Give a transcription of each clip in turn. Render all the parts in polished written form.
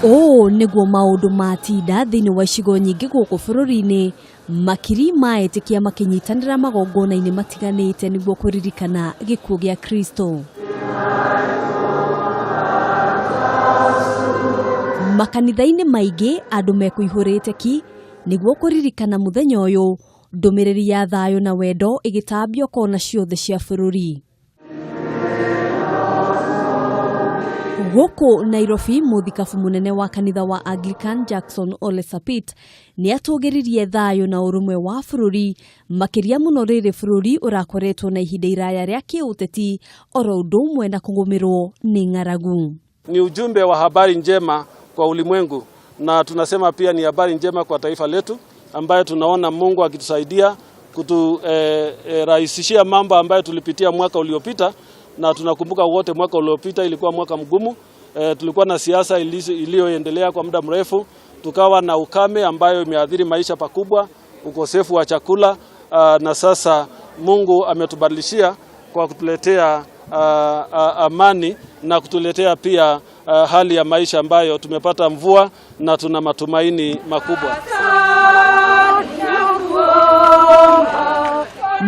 Ũũ nĩguo maũndũ matinda thĩinĩ wa icigo nyingĩ gũkũ bũrũri-inĩ, makiri ma etĩkia makĩnyitanĩra magongona-inĩ matiganĩte nĩguo kũririkana gĩkuũ gĩa Kristo. Makanitha-inĩ maingĩ andũ mekũihũrĩte ki nĩguo kũririkana mũthenya ũyũ, ndũmĩrĩri ya thayũ na wendo ĩgĩtambio kona ciothe cia bũrũri. Gũkũ Nairobi, mũthikabu mũnene wa kanitha wa Anglican Jackson Ole Sapit nĩ atũgĩririe thayũ na ũrũmwe wa bũrũri makĩria mũno rĩrĩ bũrũri ũrakoretwo na ihinda iraya rĩa kĩũteti oro ũndũ ũmwe na kũgũmĩrwo nĩ ng'aragu. Ni ujumbe wa habari njema kwa ulimwengu na tunasema pia ni habari njema kwa taifa letu ambayo tunaona Mungu akitusaidia kuturahisishia mambo ambayo tulipitia mwaka uliopita, na tunakumbuka wote mwaka uliopita ilikuwa mwaka mgumu. Tulikuwa na siasa iliyoendelea kwa muda mrefu, tukawa na ukame ambayo imeathiri maisha pakubwa, ukosefu wa chakula, na sasa Mungu ametubadilishia kwa kutuletea amani na kutuletea pia hali ya maisha ambayo tumepata mvua na tuna matumaini makubwa.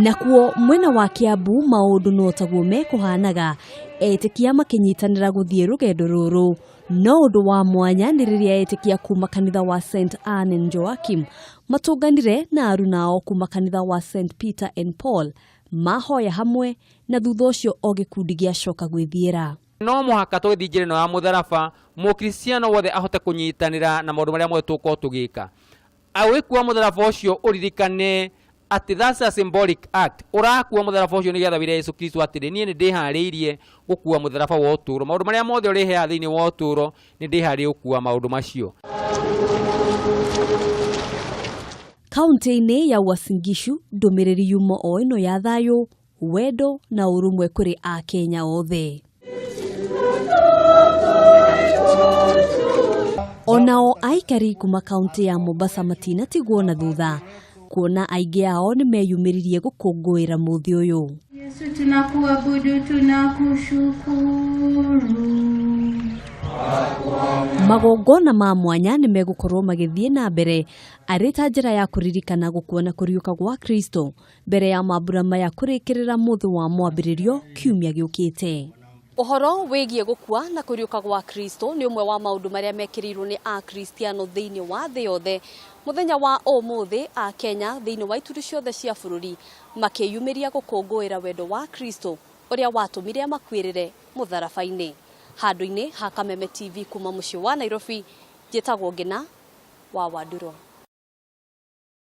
Nakuo mwena wa Kiambu maũndũ no taguo mekũhanaga etĩkia makĩnyitanĩra gũthiĩ rũgendo rũrũ no ũndũ wa mwanya nĩ rĩrĩa etĩkia kuma kanitha wa St Anne and Joachim matũnganire na aruna kuma kanitha wa St Peter and Paul mahoya hamwe na thutha ũcio o gĩkundi gĩacoka gwĩthiĩra. No mũhaka tũgĩthiĩ njĩra ĩno ya mũtharaba, mũkristiano wothe ahote kũnyitanĩra na maũndũ marĩa mothe tũgũkorwo tũgĩka. Ũgĩkua mũtharaba ũcio ũririkane atĩ that's a symbolic act. Ũrakua mũtharaba ũcio nĩgetha wĩre Yesu Kristo atĩrĩ, niĩ nĩ ndĩharĩirie gũkua mũtharaba wa ũtũũro. Maũndũ marĩa mothe ũrĩheaga thĩinĩ wa ũtũũro nĩ ndĩharĩirie gũkua maũndũ macio. Kaunti-inĩ ya Uasin Gishu ndũmĩrĩri yuma o ĩno ya thayũ, wendo na ũrũmwe kũrĩ Akenya othe. Onao aikari kuma kaunti ya Mombasa matinatigwo na thutha kuona aingĩ ao nĩ meyumĩririe gũkũngũĩra mũthĩ ũyũ. Yesu tunakuabudu, tunakushukuru. Magongona ma mwanya nĩ megũkorwo magĩthiĩ na mbere arĩ ta njĩra ya kũririkana gũkua na kũriũka gwa Kristo mbere ya mambura maya kũrĩkĩrĩra mũthĩ wa mwambĩrĩrio kiumia gĩũkĩte. Ũhoro wĩgiĩ gũkua na kũriũka gwa Kristo nĩ ũmwe wa maũndũ marĩa mekĩrĩirwo nĩ Akristiano thĩinĩ wa thĩ yothe. Mũthenya wa ũmũthĩ Akenya thĩinĩ wa ituri ciothe cia bũrũri makĩyumĩria gũkũngũĩra wendo wa Kristo ũrĩa watũmire amakuĩrĩre mũtharaba-inĩ. Handũ-inĩ ha Kameme TV kuma mũciĩ wa Nairobi, njĩtagwo Ngina wa Wanduro.